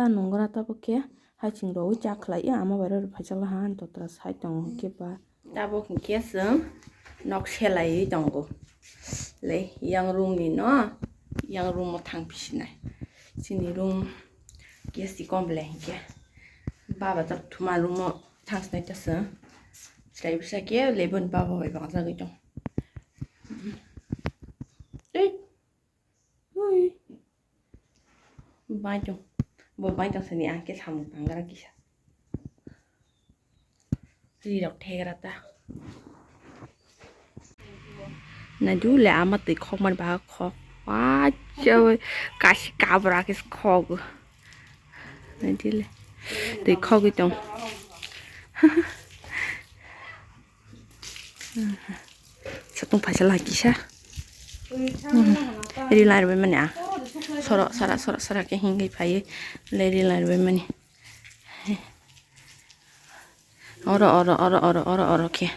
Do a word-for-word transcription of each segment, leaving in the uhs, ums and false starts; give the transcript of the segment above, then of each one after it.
Ta nungra tabuk khe haiching rogwi cha khlai ya, ama bai rw phaijak laha ani totra sai tongo hwnkhe ba. Tabuk hwnkhe chwng nok selaiwi tongo. Le yang room ni no, yang room o thang pisinai. Chini room kesi kom le hwnkhe. Baba tok thuma room o thang sinai ta chwng. Chwrai bisa khe lebon baba bai bangjagwi tong. Tei. Ui. Bai tong. Bo bai tong sani ang khe samung tangra kisa. Ri rok thegra ta. Naidu le ama twi khokmani ba khok. Wa chawi kasi kabra kis khok. Naidu le. Twi khogwi tong. Satung phaisa la kisa. Ri lai rwbaimani ang. Soro sara soro sara khe hingwi phaiwi le ri lai rwbaimani. Oro oro oro oro oro oro khe.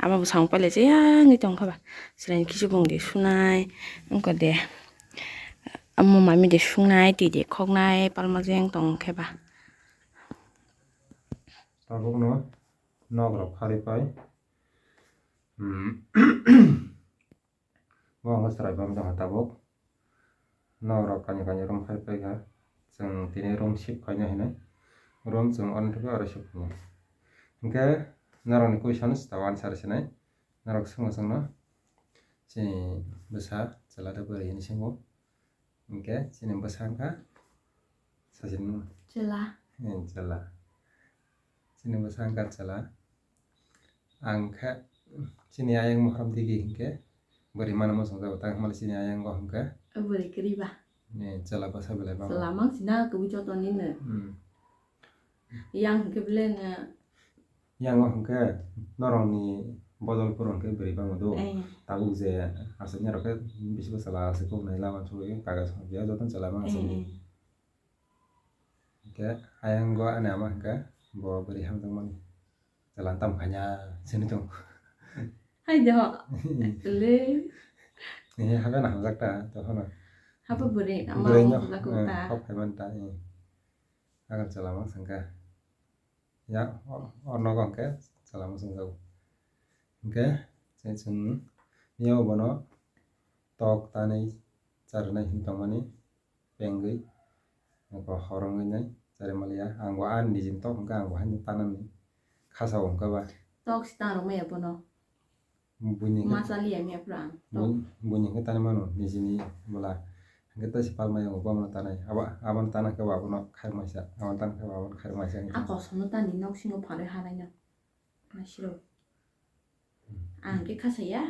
Ama bwskango pailai se yangwi tongkha ba. Chwraini kisu bung de sunai wngkha de. Amo mami de sungnai twi de khoknai palma jeng tongkhe ba. Tabukno nok rok pharwi pai. Hmm. Bo ang chwrai bam tongkha tabuk. Nok rok kanya kanya room phai paikha. Chwng tini room shift khaina hinwi. Room chwng oro thwkhe oro shift khainai. Hinkhe norokni question tao answer sinai. Norok swngo chwngno. Chini bwsa chwla da bwrwi hinwi swngo. Hinkhe chini bwsa wngkha sajini. Chwla. Eh, chwla. Chini bwsa wngkha chwla. Ang khe chini ayang mohram digi hinkhe bwrwi mano muchungjago, tang hwnmale chini ayang o hinkhe. O bwrwi kwrwi ba. Eh, chwla bwsa belai bango. Chwla mang sina kwbui joto nini. Hmm. Yang hinkhe belai no. Yang o hinkhe norokni bodol phuru hinkhe bwrwi bango do. Eh. Tabuk je aswk norok khe bisi bwsala aswk kok nai lama sugwi kaga song ya joto chwla mang aswk. Eh, eh. Hinkhe ayang o ani ama hinkhe bo bwrwi hamjakmani. Chwla tam khaina sini tong. Hai de ho. Le. Ni haga na hamjak ta to hono. Hapa bwrwi ama bwrwi no hamjak ta. Kok phaiman ta. Haga chwla mang sangka. Ya, o, o nogo hwnkhe chwla muchungjago. Hwnkhe, chwng, chwng miyao bono tok tanwi charwnai hinwi tongmani pengwi, abo horongwi nai charwi maliya. Ang bo ani nijini tok hwnkhe ang bo haino tanani khasao hwnkhe ba. Tok se tangrwmaya bono. Buini hwnkhe ma chaliya miya phuru ang. Buini, buini hwnkhe tani mano nijini bwla. Hwnkhe tei se palmaya bo bono tanai. Abo, abono tana khe bo abono khairokmaisa. Abono tana khe bo abono khairokmaisa. A kosom no tani nok singo pharwi hanaino. Masiro. Hmm. Ang khe khasaya.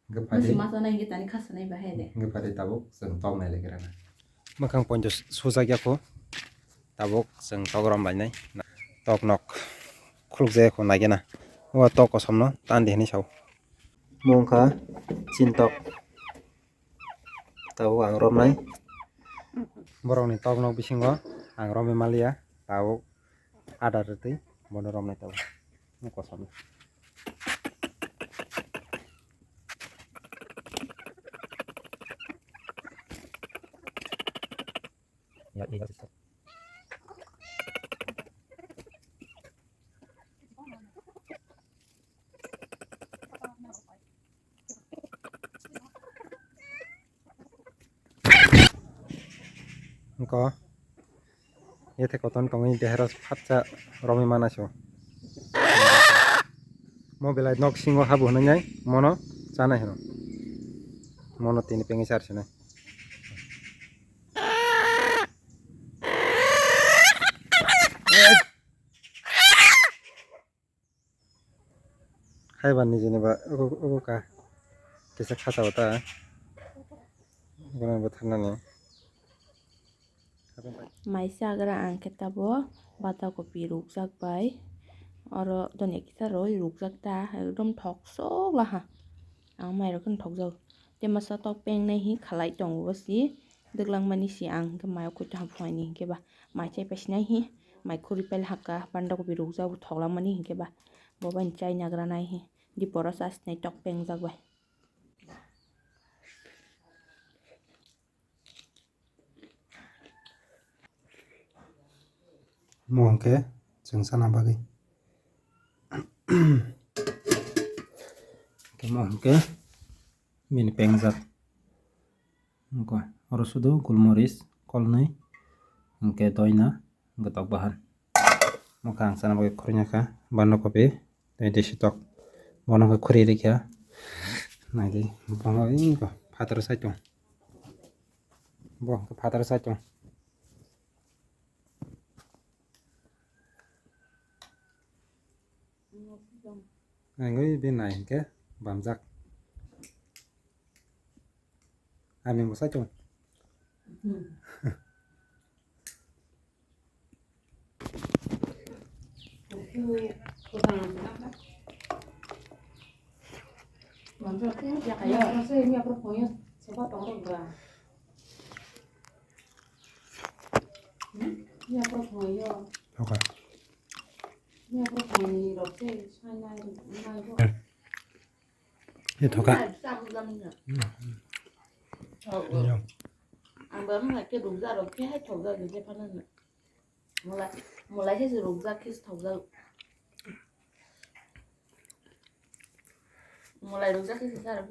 Hwnkhe phadi. Musi ma chanai hwnkhe tani khasanai bahai de. Hwnkhe phadi tabuk chwng tok nai lai khe rana. Mwkhang poito sujak ya kho. Tabuk chwng tok rom lainai. Tok nok khuluk jaya kho naikhe na. O tok kosom no tan di hinwi sao. Mo wngkha chintok. Tabuk ang romnai. Borokni tok nok bisingo ang romwi maliya. Tabuk adar rwtwi bono romnai tabuk. Mo kosom. Wngkha. Yathe koton tongwi dehera phatsa romwi mana sio. Mo belai nok singo habu hwnwi nai mono chanai hwno. Mono tini pengwi char sinai. Hai ba nijini ba ogo, ogo ka kisa khasao ta. Bono bwtharnani. Mai chagra ang khe tabo bata kopi rukjak bai. Oro donya kisa roi rukjak ta, ekdom thok sok laha. Ang mai rok kheno thokjak. Tei masa tok pengnai hi khalai tongo si. Dwglangmani si ang hwnkhe mai o khuito ham phunaini hinkhe ba mai chai paisinai hi, mai khurui pailai hakha, banda kopi rukjak bo thoklangmani hinkhe ba bo bai chai nagranai hi, diporo chasinai tok pengjak bai. Mo hwnkhe chwng chana bagwi. Hwnkhe mo hwnkhe bini pengjak. Hwnkhe oro sudu gulmoris kolnwi, hwnkhe doina, hwnkhe tok bahan. Mo khe ang chana bagwi khurui nakha, banda kopi, tei desi tok. Bono khe khurui rikha. Naidi, bono phataro saitung. Bo khe phataro saitung. Ang ui bini nai hinkhe bamjak. Ani bwsai chwng. Thoka. Ye thoka. Ang ba mung ke rukjak rok khe hai thokjak je phano. Mulai, mulai khe se rukjak khe se thokjak. Mulai rukjak khe se sa rok.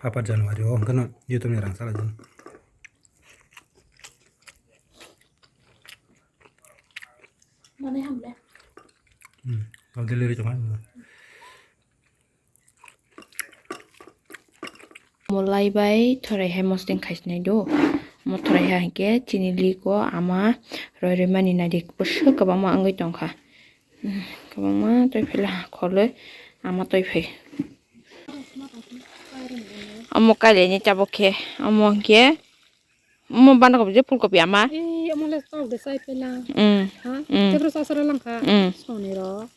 Papa January o hwnkhe no YouTube ni rang salai jani. Mane hamle. Hmm, kau delivery cuma. Molai bai thorai hai mosdeng khai sinai do. Mo thorai hai hinkhe chini liko ama roi roi mani naidi bwswk kwbangma wngwi tongkha. Kwbangma toi phela kholoi ama toi phai. Omo kailaini tabuk khe omo hinkhe. Omo banda kopi je phul kopi ama. Ee, omo le tok de sai pela. Mm. Ha? Mm. Tebra sasara langkha. Mm. Soni ro.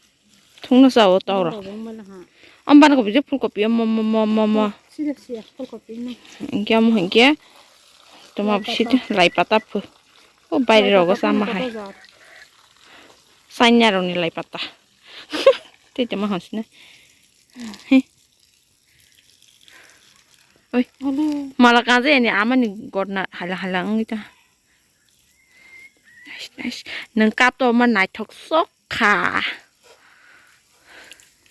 Thungno sao tok ro. Omo le ha. Omo banda kopi je phul kopi omo, omo, omo, omo, omo. Sida siya phul kopi no. Hinkhe omo hinkhe. Toma lai pata. Sida lai pata phu. O bairi rogo sama hai. Lai pata phu. Sanya roni lai pata. Tei toma honsina. He. Oi. Hello. Mala kaje ani amani godna hala hala wngwi ta. Ais, ais. Nwng kap to ma naithok sok kha.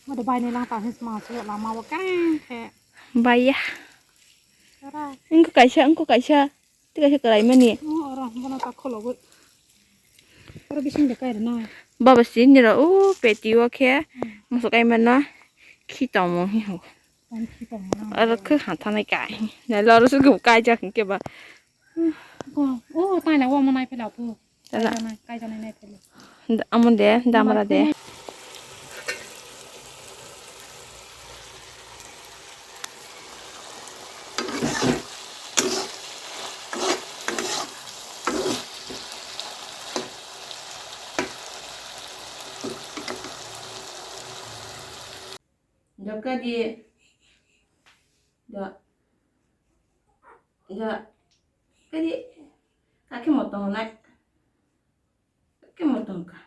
Wada bai ni lang ta his ma se lama wa kang khe. Baiya. Tara. Wngkha kaisa, wngkha kaisa. Tei kaisa kwraimani. Oh, oro, bono ta khulogwi. Oro bising de kairwnai. Baba sini ro, o peti o khe. Hmm. Musu kaimano. Khi tongmung hi ho. Tong khi tongmung. Oro khe hathanai kai. Nai lo oro se kaijak hinkhe ba. Ko, o, taina o mo nai pela phu. Tala. Kaijaknai, kaijaknai nai phele. Amo de, damra de. Doka di. Da. Da. Kadi. Kake motong nai. Kake motong ka.